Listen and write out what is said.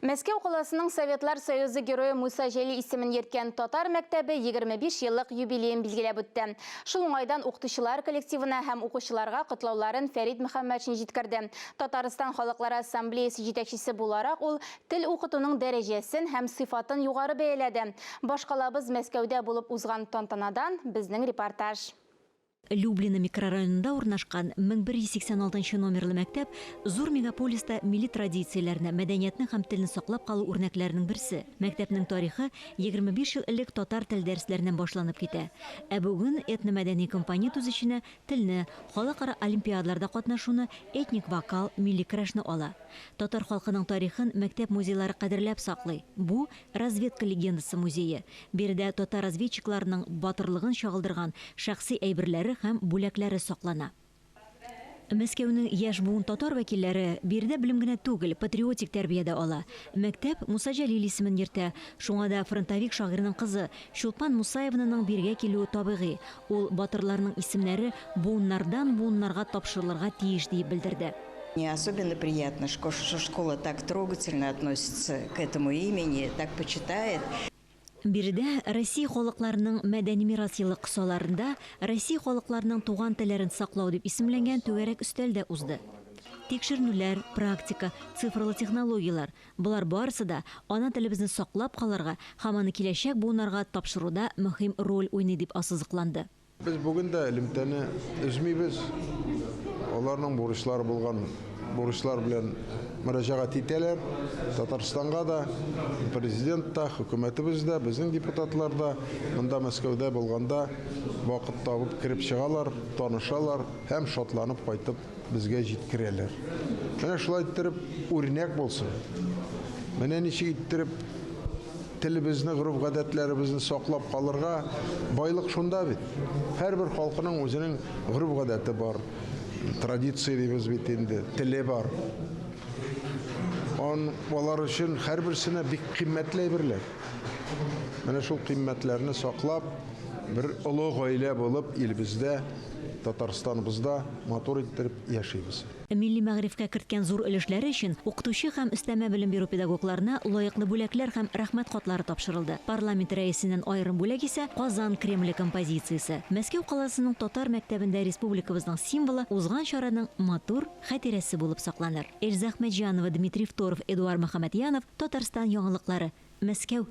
Мәскәү каласының Советлар Союзы Герое Муса Җәлил исемен йөрткән татар мәктәбе 25 еллык юбилеен билгеләп үтте. Шул уңайдан укытучылар коллективына һәм укучыларга котлауларын Фәрит Мөхәммәтшин җиткерде. Татарстан Халыклары Ассамблеясе җитәкчесе буларак ул тел укытуның дәрәҗәсен һәм сыйфатын югары бәяләде. Башкалабыз Мәскәүдә булып узган тантанадан безнең репортаж. Люблино микрорайонында урнашкан 1186 нчы номерлы мәктәп зур мегаполиста милли традицияләрне, мәдәниятне һәм телне саклап калу үрнәкләренең берсе. Мәктәпнең тарихы 25 ел элек татар тел дәресләреннән башланып китә. Ә бүген этномәдәни компонент үз эченә телне, халыкара олимпиадаларда катнашуны, этник вокал, милли көрәшне ала. Татар халкының тарихын мәктәп музейлары кадерләп саклый. Бу, Разведка легендасы музее. Биредә татар разведчикларының батырлыгын чагылдырган шәхси әйберләре һәм бүләкләре саклана. Мәскәүнең яшь буын татар вәкилләре биредә белем генә түгел, патриотик тәрбия дә ала. Мәктәп Муса Җәлил исемен йөртә. Шуңа да фронтовик шагыйрьнең кызы Чулпан Мусаевнаның бирегә килүе табигый. Ул батырларның исемнәре буыннардан-буыннарга тапшырылырга тиеш диеп белдерде. Мне особенно приятно, что школа так трогательно относится к этому имени, так почитает. Биредә Россия халыкларының мәдәни мирас елы кысаларында Россия халыкларының туган телләрен саклау дип исемләнгән түгәрәк өстәл дә узды. Тикшеренүләр, практика, цифрлы технологияләр, болар барысы да ана телебезне саклап калырга һәм аны киләчәк буыннарга тапшыруда мөһим роль уйный дип ассызыкланды. Без бүген дә элемтәне өзмибез. Аларның бурычлары булган бурычлар белән мөрәҗәгать итәләр. Татарстанга да, президент та, хөкүмәтебез дә, безнең депутатлар да монда Мәскәүдә булганда вакыт табып кереп чыгалар, танышалар һәм шатланып кайтып безгә җиткерәләр. Менә шулай иттереп үрнәк булсын. Менә ничек иттереп телебезне, гореф-гадәтләребезне саклап калырга байлык шунда бит. Һәрбер халкының үзенең гореф-гадәте бар. Традиция дибез бит инде, теле бар. Он, алар өчен һәрберсенә бик кыйммәтле әйберләр. Менә шул кыйммәтләрне саклап, бер олы гаилә булып илебездә Татарстаныбызда матур иттереп яшибез. Милли мәгарифкә керткән зур өлешләре өчен укытучы һәм өстәмә белем бирү педагогларына лаеклы бүләкләр һәм Рәхмәт хатлары тапшырылды. Парламент Рәисеннән аерым бүләк исә Казан Кремле композициясе. Мәскәү каласының татар мәктәбендә республикабызның символы узган чараның матур хатирәсе булып сакланыр. Эльза Әхмәтҗанова, Дмитрий Второв, Эдуар Мөхәммәтьянов, Татарстан яңалыклары, Мәскәү.